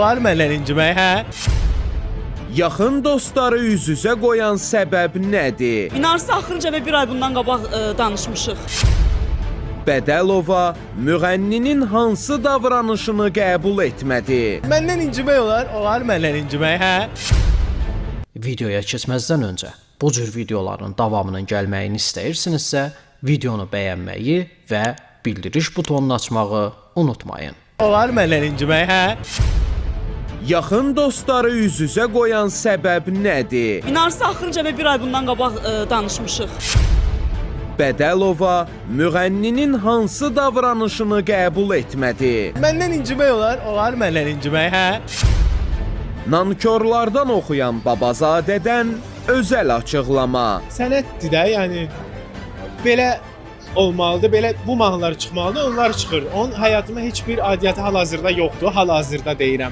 Olar məndən incimək, hə? Yaxın dostları üz-üzə qoyan səbəb nədir? İnanırsız, axırıncı dəfə bir ay bundan qabaq danışmışıq. Bədəlova müğənninin hansı davranışını qəbul etmədi? Məndən incimək olar? Olar məndən incimək, hə? Videoya keçməzdən öncə bu cür videoların davamının gəlməyini istəyirsinizsə, videonu bəyənməyi və bildiriş butonunu açmağı unutmayın. Olar məndən incimək, hə? Yaxın dostları üz-üzə qoyan səbəb nədir? İnanırsız, axırıncı dəfə bir ay bundan qabaq danışmışıq. Bədəlova müğənninin hansı davranışını qəbul etmədi? Məndən incimək olar? Olar məndən incimək, hə? Nankorlardan oxuyan Babazadədən özəl açıqlama. Sənətdir də, yəni belə olmalıdır, belə bu mahnılar çıxmalıdır, onlar çıxır. Onun həyatıma heç bir aidiyyatı hal-hazırda yoxdur, hal-hazırda deyirəm.